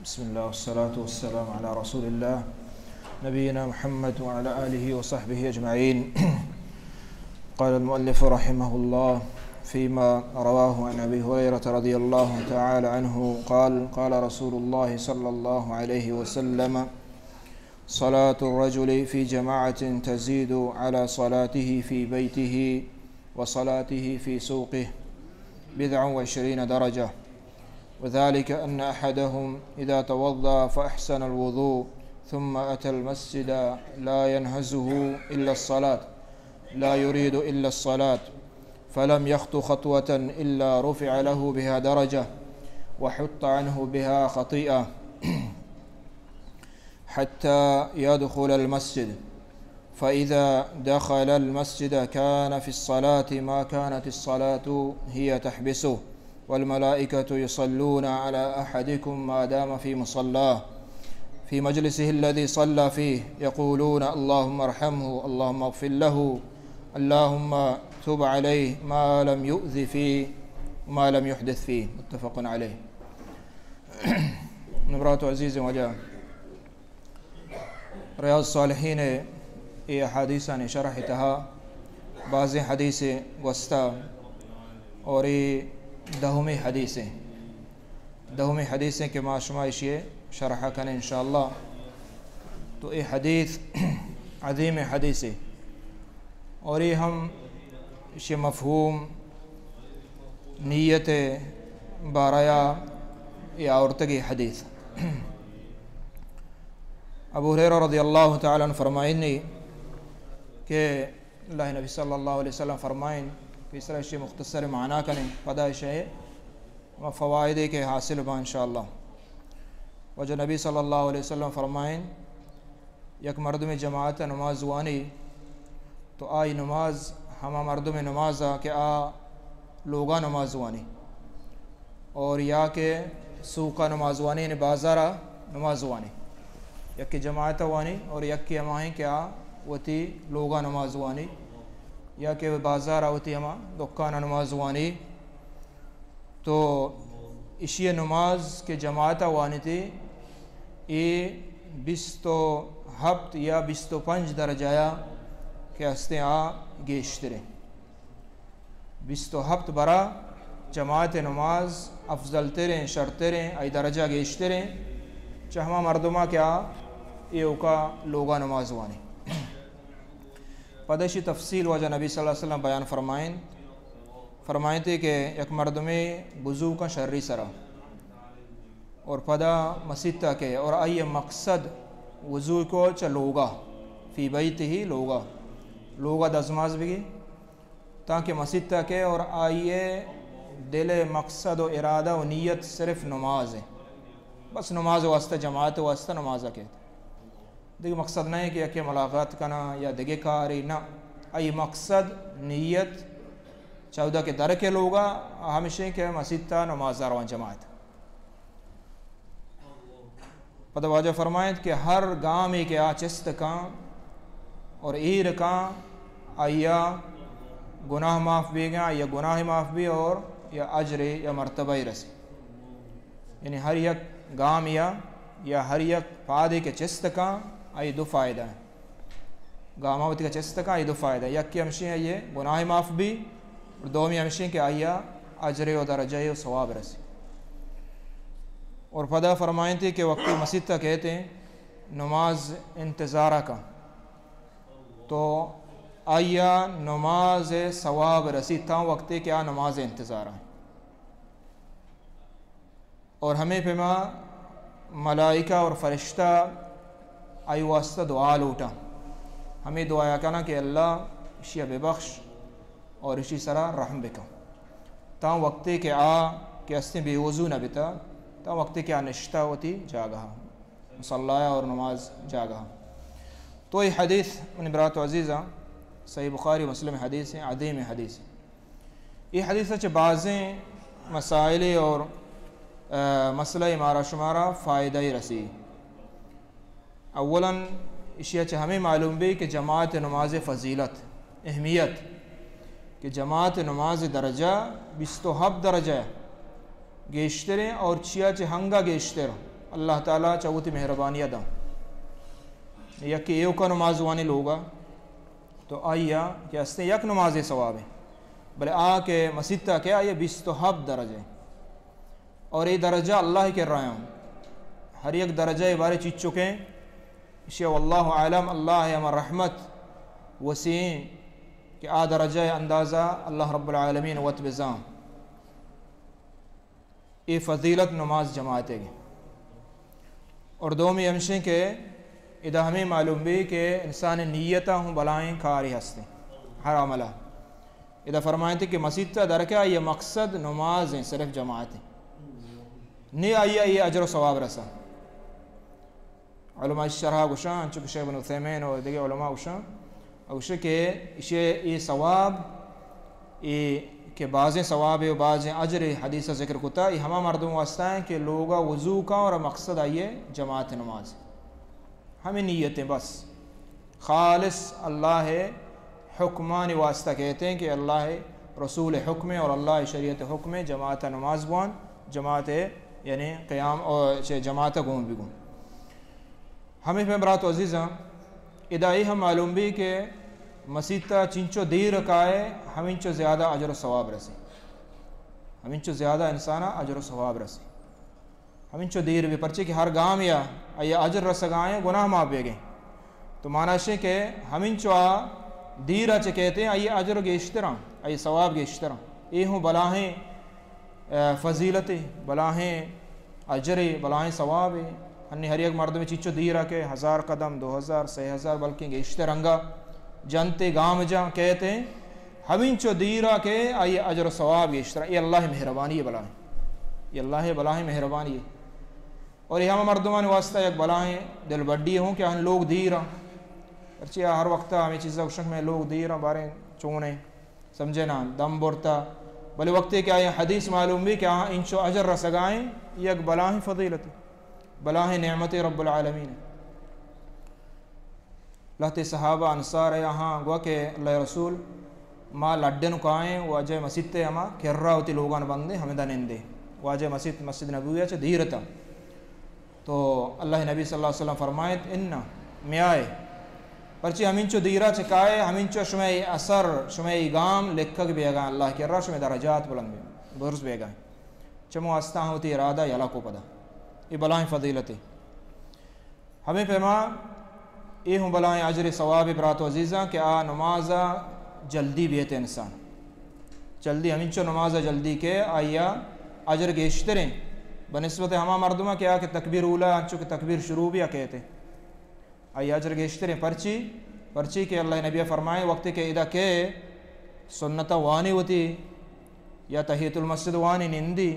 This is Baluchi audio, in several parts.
بسم الله والصلاة والسلام على رسول الله نبينا محمد وعلى آله وصحبه أجمعين. قال المؤلف رحمه الله فيما رواه عن أبي هريرة رضي الله تعالى عنه قال: قال رسول الله صلى الله عليه وسلم: صلاة الرجل في جماعة تزيد على صلاته في بيته وصلاته في سوقه بضع وعشرين درجة، وذلك أن أحدهم إذا توضأ فأحسن الوضوء ثم أتى المسجد لا ينهزه إلا الصلاة، لا يريد إلا الصلاة، فلم يخط خطوة إلا رفع له بها درجة وحط عنه بها خطيئة حتى يدخل المسجد، فإذا دخل المسجد كان في الصلاة ما كانت الصلاة هي تحبسه، والملائكة يصلون على أحدكم ما دام في مصلاه، في مجلسه الذي صلى فيه، يقولون: اللهم ارحمه، اللهم اغفر له، اللهم تب عليه ما لم يؤذ فيه وما لم يحدث فيه. متفق عليه. نبرات عزيز وجاه. ریاض الصالحین ءِ اے احادیثانی شرح ءِ تہا بازیں حدیثے گوستہ، اور اے دہمی حدیثے، دہمی حدیثے کہ ما شما اشی ءِ شرح کنیں انشاءاللہ۔ تو اے حدیث عظیم حدیثے، اور اے ہم اشی مفہوم، نیت ءِ بارہ ءَ اے آورتگی حدیث۔ ابو ہریرہ رضی اللہ تعالی عنہ فرمائنی کہ اللہ نبی صلی اللہ علیہ وسلم فرمائن، پیسرا اشی مختصر معنی کنیں، پدا اشی ما فوائدے کہ حاصل باں انشاءاللہ۔ واجہ نبی صلی اللہ علیہ وسلم فرمائن، یک مردمے جماعت ءَ نماز وانی، تو آئی نماز ہما مردمے نماز ءَ کہ آ لوگا نماز وانی، اور یا کہ سوقا نماز وانی، یعنی بازارا نماز وانی۔ یکے جماعت ءَ وانی اور یکے ہما ایں کہ آ وتی لوگا نماز وانی، یا کہ بازارا وتی ہما دکانا نماز وانی۔ تو اشی نماز کہ جماعت ءَ وانیتی، اے بیست و ہپت یا بیست و پنچ درجہ ءَ کہ ہستیں آ گیشتریں۔ بیست و ہپت برا جماعت نماز افضل تریں، شرتریں، آئی درجہ گیشتریں چہ ہما مردما کہ آ ایوکا لوگا نماز وانی۔ پدا اشی تفصیل واجہ نبی صلی اللہ علیہ وسلم بیان فرمائن، فرمائنتے کہ یک مردمے وضو کن شری سرا اور پدا مسیت ءَ کئے اور آئی مقصد وضو کو چہ لوگا، فی بیتہ، لوگا، لوگا دزماز بگی، تانکہ مسیت ءَ کئے اور آئی دل مقصد و ارادہ و نیت صرف نماز ہے، بس نماز واسطہ، جماعت واسطہ نماز ءَ کئے۔ دگہ مقصد نہ ایں کہ یکے ملاقات کناں یا دگہ کارے، نہ، آئی مقصد، نیت، چہ اودا کہ در کئے لوگا، ہمیش ایں کہ مسیت ءَ نماز ءَ رواں جماعت۔ پدا واجہ فرمائنت کہ ہر گامے کہ آ چست کاں اور ایر کاں، آئی ءَ گناہ معاف بیگاں، آئی ءَ گناہ معاف بی اور یا اجرے یا مرتبہ رسی۔ یعنی ہر یک گامے ءَ یا ہر یک پادے کہ چست کاں، آئی دو فائدہ ایں۔ گاما وتی کہ چست کاں، آئی دو فائدہ ایں۔ یکے ہمشی ایں آئی گناہ معاف بی، اور دومی ہمشی ایں کہ آئی ءَ اجرے و درجہ و ثواب رسی۔ اور پدا فرمائنتی کہ وقتی مسیت ءَ کئیت نماز انتظار ءَ کاں، تو آئی ءَ نماز ثواب رسی تاں وقتی کہ آ نماز انتظار ءَ۔ اور ہمے پیما ملائکہ اور فرشتہ آئی واسطہ دعا لوٹاں، ہمے دعایا کناں کہ اللہ اشی ءَ ببخش اور اشی سرا رحم بکن، تاں وقتی کہ آ کہ ہستیں بے وضو نہ بتا، تاں وقتی کہ آ نشتہ وتی جاگہ، مصلی اور نماز جاگہ۔ تو اے حدیث، منی برات و عزیزاں، صحیح بخاری و مسلم حدیث ایں، عظیم حدیث ایں۔ اے حدیث ءَ چہ بازیں مسائل اور، آ، مسئلہ مارا شمارا فائدہ رسی۔ اولاً اشی ءَ چہ ہمے معلوم بی کہ جماعت نماز فضیلت، اہمیت، کہ جماعت نماز درجہ بیست و ہپت درجہ گیشتریں اور چیا چہ ہنگا گیشتر۔ اللہ تعالیٰ چہ وتی مہربانی ءَ داں۔ یکے ایوکا نماز وانی لوگا، تو آئی ءَ کہ ہستیں یک نمازے ثواب ہے، بلے آ کہ مسیت ءَ کہ آئی ءَ بیست و ہپت درجہ ہے۔ اور اے درجہ اللہ ءِ کرا ایں۔ ہر یک درجہ ءِ بارے چیچکیں، اشیا واللہ اعلم، اللہ ءِ ہما رحمت وسیع ایں کہ آ درجہ ءِ اندازہ اللہ رب العالمین وت بزاں۔ اے فضیلت نماز جماعت ءِ۔ اور دومی ہمشیں کہ ادا ہمیں معلوم بی کہ انسان ءِ نیت ءَ ہوں بلاہیں کارے ہستیں، ہر عمل ءَ۔ ادا فرمائنتے کہ مسیت ءَ درکہ آئی ءِ مقصد نماز ایں، صرف جماعت ایں۔ نی آئی ءَ اے اجر و ثواب رسا۔ علماء شرح گوشاں، انچو کہ شیخ بن عثیمین و دگہ علماء گوشاں، گوشے کہ اشی اے ثواب، اے کہ بازیں ثواب و بازیں اجر حدیث ءَ ذکر کتا، اے ہما مردم واسطہ ایں کہ لوگا وضو کا اور مقصد آئی ءِ جماعت نماز۔ ہمیں نیتیں بس۔ خالص اللہ ءِ حکمانی واسطہ کئیت ایں کہ اللہ ءِ رسول ءِ حکم ایں اور اللہ ءِ شریعت ءِ حکم ایں، جماعت ءَ نماز بوان، جماعت ءِ یعنی قیام اور چہ جماعت ءَ گون بگون۔ ہمیں پہ برات و عزیزاں، ادا اے ہم معلوم بی کہ مسیت ءَ چنچو دیر کائے، ہمینچو زیادہ اجر و ثواب رسی، ہمینچو زیادہ انسان ءَ اجر و ثواب رسی۔ ہمینچو دیر بی، پرچے کہ ہر گام یا آئی ءَ اجر رسگائیں، گناہ معاف بیگیں۔ تو معنی شے کہ ہمینچو آ دیر ءَ چہ کئیت ایں، آئی ءِ اجر گیشتراں، آئی ءِ ثواب گیشتراں۔ اے ہوں بلاہیں، اے، فضیلتے، بلاہیں اجرے، بلاہیں ثوابے۔ ہنی ہر یک مردمے چیچو دیر ءَ کہ ہزار قدم، دو ہزار، سے ہزار، بلکیں گیشتر انگا جنتے گام جاں کئیت ایں، ہمینچو دیر ءَ کہ آئی ءِ اجر و ثواب گیشتر۔ اے اللہ ءِ مہربانی ایں بلاہیں۔ اے اللہ ءِ بلاہیں مہربانی ایں۔ اور اے ہما مردمانی واسطہ یک بلاہیں دلبڈی ہوں کہ آہن لوگ دیر ایں۔ پرچے آ ہر وقت ءَ ہمیں چیزاں گوشن کہ میں لوگ دیر ایں، باریں چون ایں، سمجھے نا، دم برتا۔ بلے وقتے کہ آئی ءَ حدیث معلوم بی کہ آہاں انچو اجر رسگائیں، یک بلاہیں فضیلتے، بلاہیں نعمتے رب العالمین ایں۔ لہتے صحابہ انصار ءَ آہاں گوا کہ اللہ ءِ رسول، ما لڈن کائیں واجہ ءِ مسیت ءِ ہما کرا وتی لوگان بندیں، ہمدا نندیں۔ واجہ ءِ مسیت مسجد نبوی ءَ چہ دیر اتاں۔ تو اللہ ءِ نبی صلی اللہ علیہ وسلم فرمائیت، انا، میائے، پرچے ہمینچو دیر ءَ چہ کائے، ہمینچو شمئے اثر، شمئے گام لکھگ بیگا ایں اللہ ءِ کرا، شمئے درجات بلند بی، برز بیگا ایں۔ چمو ہستا ہوں وتی ارادہ یلا کو پدا۔ اے بلاہیں فضیلتے۔ ہمیں پیما اے ہوں بلاہیں اجر ثواب برات و عزیزاں کہ آ نماز ءَ جلدی بیت انسان۔ جلدی، ہمینچو نماز ءَ جلدی کہ آئی ءَ اجر گیشتریں بنسبت ہما مردم ءَ کہ آ کہ تکبیر اولی انچو کہ تکبیر شروع بی ءَ کئیت ایں۔ آئی ءَ اجر گیشتریں۔ پرچی؟ پرچی کہ اللہ ءِ نبی ءَ فرمائیں، وقتے کہ ادا کہ سنت وانی وتی یا تحیت المسجد وانی نندی،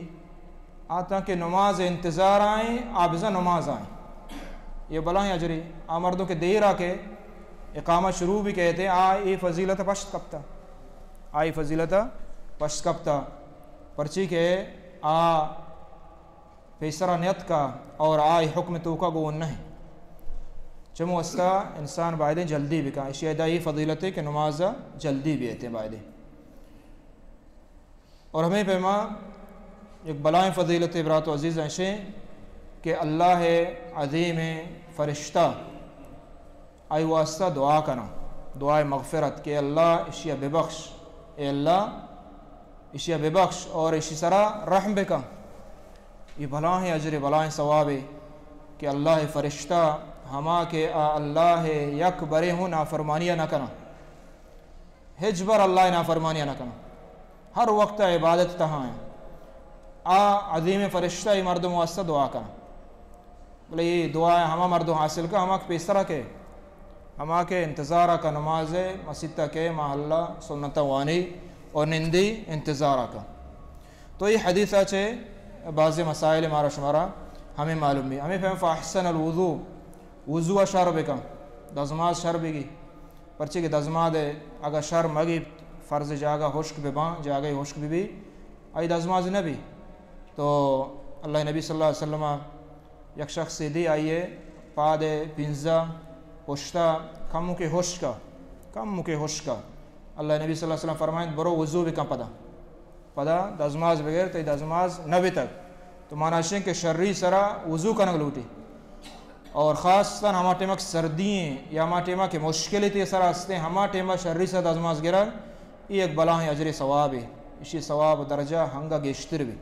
آ تاں کہ نماز ءِ انتظار ءَ ایں، آ بزاں نماز ءَ ایں۔ اے بلاہیں اجرے۔ آ مردم کہ دیر ءَ کہ اقامہ شروع بی کئیت ایں، آ اے فضیلت ءَ پشت کپتا۔ آ اے فضیلت ءَ پشت کپتا۔ پرچی کہ آ پیسرا نیتکا اور آئی حکم توکا گون نہ۔ چمو واسطہ انسان بایدیں جلدی بکن۔ اشی ادا اے فضیلتے کہ نماز ءَ جلدی بیت ایں بایدیں۔ اور ہمیں پیما یک بلاہیں فضیلتے برات و عزیز ایشیں کہ اللہ ءِ عظیمیں فرشتہ آئی واسطہ دعا کناں، دعائے مغفرت کہ اللہ اشی ءَ ببخش، اے اللہ اشی ءَ ببخش اور اشی سرا رحم بکن۔ اے بلاہیں اجرے، بلاہیں ثوابے کہ اللہ ءِ فرشتہ ہما کہ آ اللہ ءِ یک برے ہوں نافرمانی ءَ نہ کناں۔ ہچبر اللہ ءِ نافرمانی ءَ نہ کناں، ہر وقت ءَ عبادت ءِ تہا ایں۔ آ عظیمیں فرشتہ اے مردم واسطہ دعا کناں۔ بلے اے دعا ءَ ہما مردم حاصل کا، ہما کہ پیسرا کہ، ہما کہ انتظار ءَ کا نماز ءِ، مسیت ءَ کہ محلہ سنت وانی اور نندی انتظار ءَ کا۔ تو اے حدیث ءَ چہ بازیں مسائل مارا شمارا ہمیں معلوم بی۔ ہمیں پیم فاحسن الوضو، وضو ءَ شر بکن، دزماز شر بگی۔ پرچے کہ دزماد ءَ اگاں شر مگیپت، فرض جاگہ ہشک بہ باں، جاگہ ہشک بہ بی، آئی دزماز نہ بی۔ تو اللہ ءِ نبی صلی اللہ علیہ وسلم ءَ یک شخصے دی، آئی ءِ پاد ءِ پنزہ پشتا کموکے ہشکا، کموکے ہشکا۔ اللہ ءِ نبی صلی اللہ علیہ وسلم فرمائیت، برو وضو بکن پدا۔ پدا دزماز بگر، تئی دزماز نہ بیتگ۔ تو مانا اشیں کہ شری سرا وضو کنگ لوٹی، اور خاصتاً ہما ٹیمک سردی ہیں یا ہما ٹیمک کہ مشکل تے سرا ہستیں، ہما ٹیمک شری سرا دزماز گرگ، یہ ایک بلاہیں اجر ثواب ہے، اسی ثواب درجہ ہنگا گیشتر بھی۔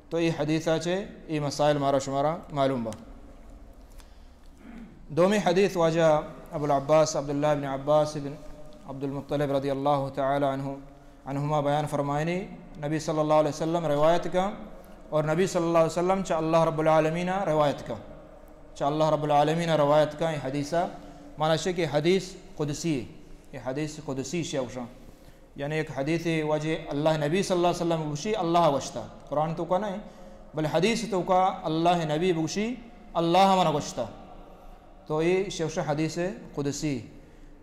تو یہ حدیث چے یہ مسائل مارا شمارا معلوم با۔ دومی حدیث واجہ ابو العباس عبداللہ بن عباس بن عبدالمطلب رضی اللہ تعالی عنہ، عنہما بیان فرمائنی، نبی صلی اللہ علیہ وسلم روایت کا، اور نبی صلی اللہ علیہ وسلم چا اللہ رب العالمین روایت کا، چا اللہ رب العالمین روایت کا۔ یہ حدیثہ مانا شے کہ حدیث قدسی ہے، یہ حدیث قدسی شے اوشاں۔ یعنی ایک حدیث واجہ اللہ نبی صلی اللہ علیہ وسلم بگوشی اللہ گوشتا، قرآن تو کا نہیں، بل حدیث تو کا اللہ نبی بگوشی اللہ منا گوشتا۔ تو یہ شوش حدیث قدسی،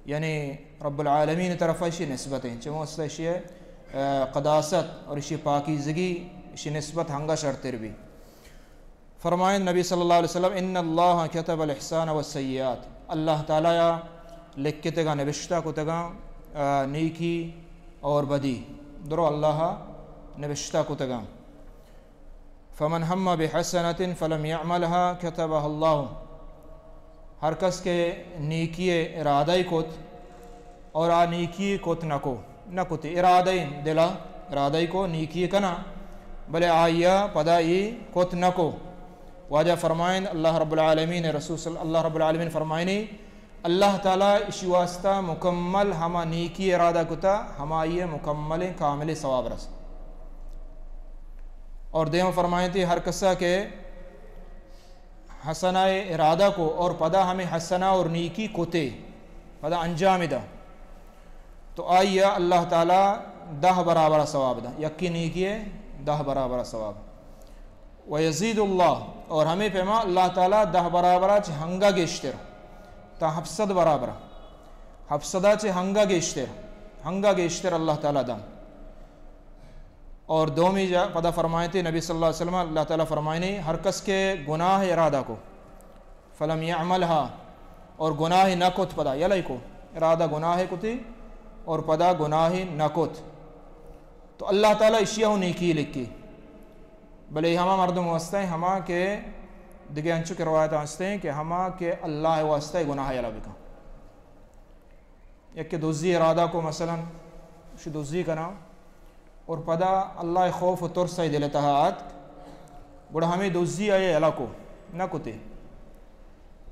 یعنی رب العالمین طرف اشی نسبت ہیں، چمو اس اشی، آ، قداست اور اشی پاکیزگی، اشی نسبت ہنگا شرتر بھی۔ فرمائند نبی صلی اللہ علیہ وسلم، ان اللہ کتب الاحسان والسیئات، اللہ تعالی لکھتگا، نبشتہ کتگا، آ، نیکی اور بدی، درو اللہ نبشتہ کتگا۔ فمن ہم بحسنۃ فلم یعملها کتبها اللہ، ہر کس کہ نیکی ارادہ کت اور آ نیکی کت نہ کو، نہ کتی، ارادہ دلا ارادہ کو نیکی کنا، بلے آیا پدا ای کت نہ کو۔ واجہ فرمائن اللہ رب العالمین، رسول صلی اللہ رب العالمین فرمائنی، اللہ تعالی اشی واسطہ مکمل ہما نیکی ارادہ کتا، ہمائی مکمل کامل ثواب رس۔ اور دیما فرمائنتی ہر کسا کہ حسنہ ارادہ کو اور پدا ہمیں حسنہ اور نیکی کتے، پدا انجام دا، تو آئی اللہ تعالی دہ برابر ثواب دا، یکی نیکی دہ برابر ثواب۔ و یزید اللہ، اور ہمیں پیما اللہ تعالی دہ برابر چہ ہنگا گیشتر، تا ہفت صد برابر، ہفت صد چہ ہنگا گیشتر، ہنگا گیشتر اللہ تعالی دا۔ اور دومی جا پدا فرمائنتی نبی صلی اللہ علیہ وسلم، اللہ تعالی فرمائنی، ہر کس کہ گناہ ارادہ کو، فلم یعملها، اور گناہ نہ کت، پدا یلئی کو، ارادہ گناہ کتی اور پدا گناہ نہ کت، تو اللہ تعالی اشیا ہوں نیکی لکھی۔ بلے ہما مردم واسطہ ہیں، ہما کہ دگہ انچو کہ روایت ہستے ہیں کہ ہما کہ اللہ واسطہ گناہ یلا بکن۔ یک کہ دزی ارادہ کو، مثلاً شی دزی کنا اور پدا اللہ خوف و ترس ای دل تہا آت، گڑا ہمیں دزی آئے یلا کو، نہ کتے،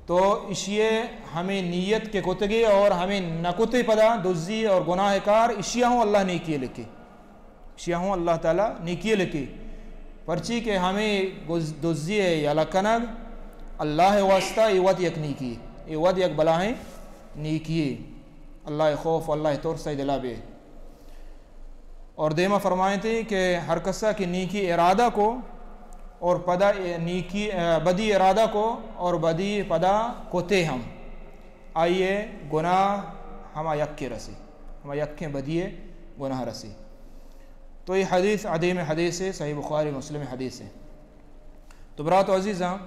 تو اشیے ہمیں نیت کے کتگی اور ہمیں نہ کتے پدا دزی اور گناہ کار، اشیا ہوں اللہ نیکی لکھے۔ اشیا ہوں اللہ تعالی نیکی لکھی، پرچی کہ ہمیں گز-، دزی یلا کنگ اللہ واسطہ، ای وت یک نیکی، ای وت یک بلاہیں نیکی، اللہ خوف، اللہ ترس ای دلا بے۔ اور دیما فرمائنتی کہ ہر کسا کہ نیکی ارادہ کو اور پدا نیکی، آ، بدی ارادہ کو اور بدی پدا کتے ہم، آئیے گناہ ہما یکے رسی، ہما یکیں بدیے گناہ رسی۔ تو یہ حدیث عظیم حدیث ہے، صحیح بخاری مسلم حدیث ہے۔ تو برات و عزیزاں،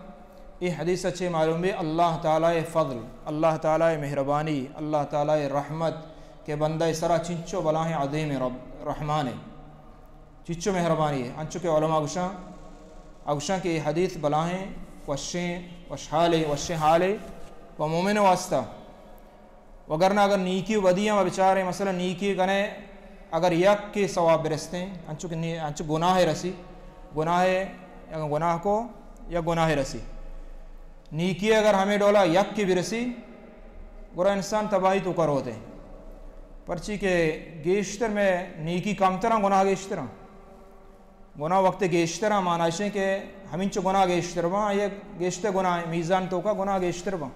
یہ حدیث اچھے معلوم ہے اللہ تعالی فضل، اللہ تعالی مہربانی، اللہ تعالی رحمت کہ بندہ سرا چنچو بلاہیں عظیم رب رحمان ہے، چنچو مہربانی ہے۔ انچو کہ علماء گوشاں، گوشاں کہ یہ حدیث بلاہیں وشیں، وشحالے، وشیں حالے و مومن واسطہ۔ وگرنہ اگر نیکی و بدی ہم بچاریں، مثلاً نیکی کنے اگر یک کے ثواب برستیں، انچو کہ نی-، انچو گناہ رسی، گناہ، اگر گناہ کو یا گناہ رسی، نیکی اگر ہمیں ڈولا یک کے برسی، گڑا انسان تباہی تو کروتے۔ پرچی کہ گیشتر میں نیکی کمتر ہیں، گناہ گیشتر ہیں۔ گناہ وقت گیشتر ہیں، معنی اشیں کہ ہمینچو گناہ گیشتر باں، یہ گیشتر گناہ میزان تو کا گناہ گیشتر باں۔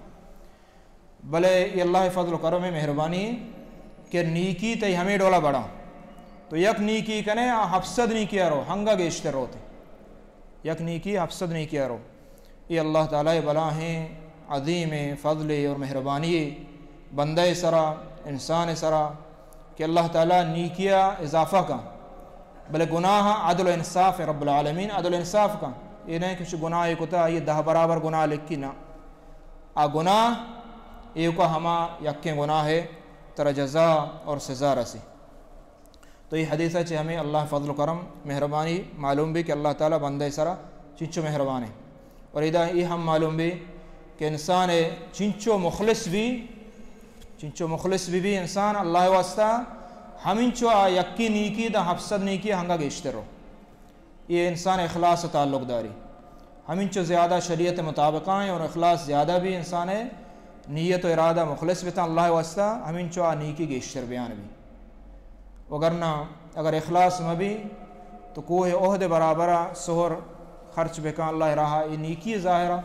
بلے یہ اللہ فضل و کرم مہربانی کہ نیکی تئی ہمیں ڈولا بڑا۔ تو یک نیکی کنے، آ ہفت صد نیکی رو، ہنگا گیشتر روتے۔ یک نیکی ہفت صد نیکی رو۔ یہ اللہ تعالی بلاہیں عظیم فضل اور مہربانی بندہ سرا، انسان سرا، کہ اللہ تعالی نیکیا اضافہ کا، بلے گناہ عدل و انصاف رب العالمین عدل و انصاف کا۔ یہ نہیں کہ گناہ کتا، یہ دہ برابر گناہ لکھی نہ۔ آ گناہ ایوکا ہما یکیں گناہ ہے، ترا جزا اور سزا رسی۔ تو یہ حدیث چہ ہمیں اللہ فضل و کرم مہربانی معلوم بھی کہ اللہ تعالی بندہ سرا چنچو مہربانے۔ اور ادا یہ ہم معلوم بی کہ انسان چنچو مخلص بی، چنچو مخلص بی بی انسان اللہ واسطہ، ہمینچو آ یکی نیکی دا ہفت صد نیکی ہنگا گیشتر رو۔ یہ انسان اخلاص تعلق داری۔ ہمینچو زیادہ شریعت مطابقہ ہیں اور اخلاص زیادہ بی انسان نیت و ارادہ مخلص بتا اللہ واسطہ، ہمینچو آ نیکی گیشتر بیان بی۔ وگرنہ اگر اخلاص مبی تو کوہ احد برابر سہر خرچ بکن اللہ راہ، یہ نیکی ظاہرہ،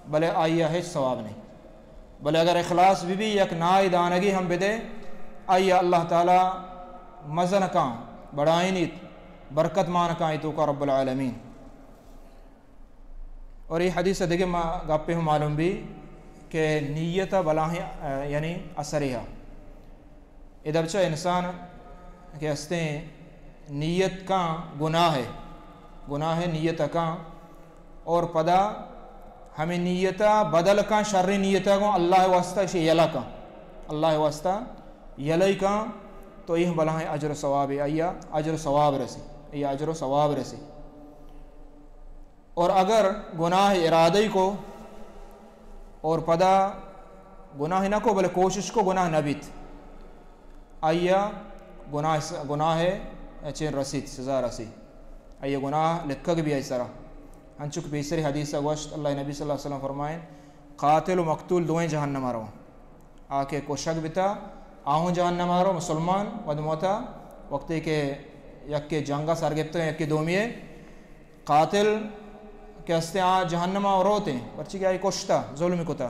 بلے آئی ہچ ثواب نہیں۔ بلے اگر اخلاص بی بی، یک نائے دانگی ہم بدے، آئی اللہ تعالی مزن کان، بڑائینیت، برکت مان کان، تو کا رب العالمین۔ اور یہ حدیث دگہ ما گپے ہم معلوم بی کہ نیت بلاہیں، آ، یعنی اثرے ہا۔ ادا بچا انسان کہ ہستیں نیت کان گناہ ہے، گناہ ہے نیت کان، اور پدا ہمیں نیتا بدل کان، شر نیتا گوں اللہ واسطہ شی یلا کان، اللہ واسطہ یلئی کان، تو یہ بلاہیں اجر و ثواب ہے، آیا اجر و ثواب رسی، آیا اجر و ثواب رسی۔ اور اگر گناہ ارادہ کو اور پدا گناہ نہ کو، بلے کوشش کو گناہ نہ بیت، آیا گناہ، گناہ چین رسیت، سزا رسی، آیا گناہ لکھگ بی آئی سرا۔ ہنچک پیسری حدیث گوشت، اللہ نبی صلی اللہ علیہ وسلم فرمائیں، قاتل و مقتول دوئیں جہنم رو۔ آ کہ کشگ بتا، آہوں جہنم رو، مسلمان ود موتا، وقتی کہ یک کے جنگا سر گپتگ، یک کے دومیے، قاتل کہ ہستیں آ جہنم ء روتیں، پرچی کہ آئی کشتا، ظلم کتا۔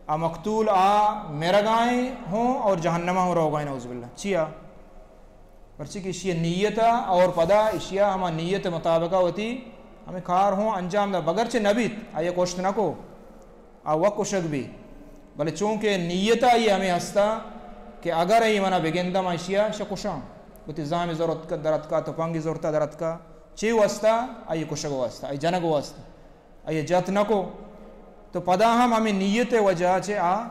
آ مقتول آ مرگائیں ہوں اور جہنم ء ہوں روگائیں، نعوذ باللہ۔ چیا؟ پرچی کہ اشی نیت ء اور پدا اشیا ہما نیت مطابقہ ہوتی ہمیں کار ہوں انجام دا، بگر چہ نبیت، آئی کشت نہ کو۔ آ وت کشگ بی، بلے چونکہ نیت آئی ہمیں ہستا کہ اگر ای منا بگندم اشیا شہ کشاں، وتی زہمی زرت درتکا، تپنگی زرتا درتکا، چی واسطہ؟ آئی کشگ واسطہ، آئی جنگ واسطہ، آئی جت نکو، تو پدا ہم ہمیں نیت وجہ چہ آ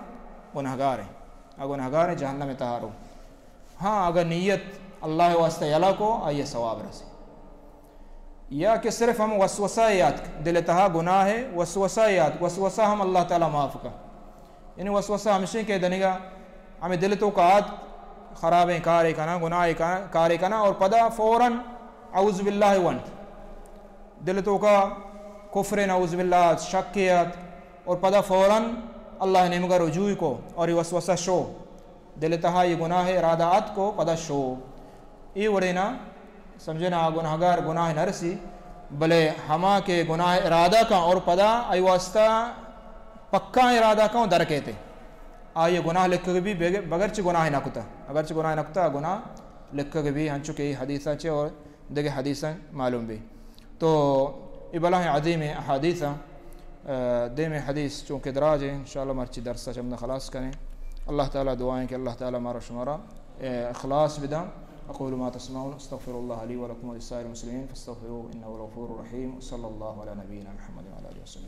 گناہگار ہیں، آ گناہگار ہیں، جہنم تہارو۔ ہاں، اگر نیت اللہ واسطہ یلا کو، آئی ثواب رسی۔ یا کہ صرف ہم وسوسہ یات، دل تہا گناہ ہے، وسوسہ یات، وسوسہ ہم اللہ تعالی معاف کا۔ یعنی وسوسہ ہمشیں کہ دنگا ہمیں دل تو کا آت، خرابیں کارے کنا، گناہ کنا، کارے کنا، اور پدا فوراً اعوذ باللہ ونت۔ دل تو کا کفر، نعوذ باللہ، شک یات، اور پدا فوراً اللہ نیمگا رجوع کو اور یہ وسوسہ شو۔ دل تہا یہ گناہ ارادہ آت کو، پدا شو۔ اے وڑے نا سمجھے نا، آ گناہگار گناہ نہ رسی، بلے ہما کہ گناہ ارادہ کن اور پدا آئی واسطہ پکا ارادہ کن، در کیتے۔ آئی گناہ لکھگ بی بغ-، بغیر چہ گناہ نہ کتا، اگر چہ گناہ نہ کتا، گناہ لکھگ بی، ہنچو کہ حدیثاں چہ اور دگہ حدیثاں معلوم بی۔ تو اے بلاہیں عظیمیں احادیث آں۔ آ، دیمیں حدیث چونکہ دراج ہیں، انشاءاللہ مرچی درس چمدا خلاص کریں۔ اللہ تعالی دعائیں کہ اللہ تعالی مارا شمارا، آ، اخلاص بداں۔ اقول ما تسمعون، استغفر الله لي ولكم ولسائر المسلمين فاستغفروه انه هو الغفور الرحيم، وصلى الله على نبينا محمد وعلى اله وصحبه۔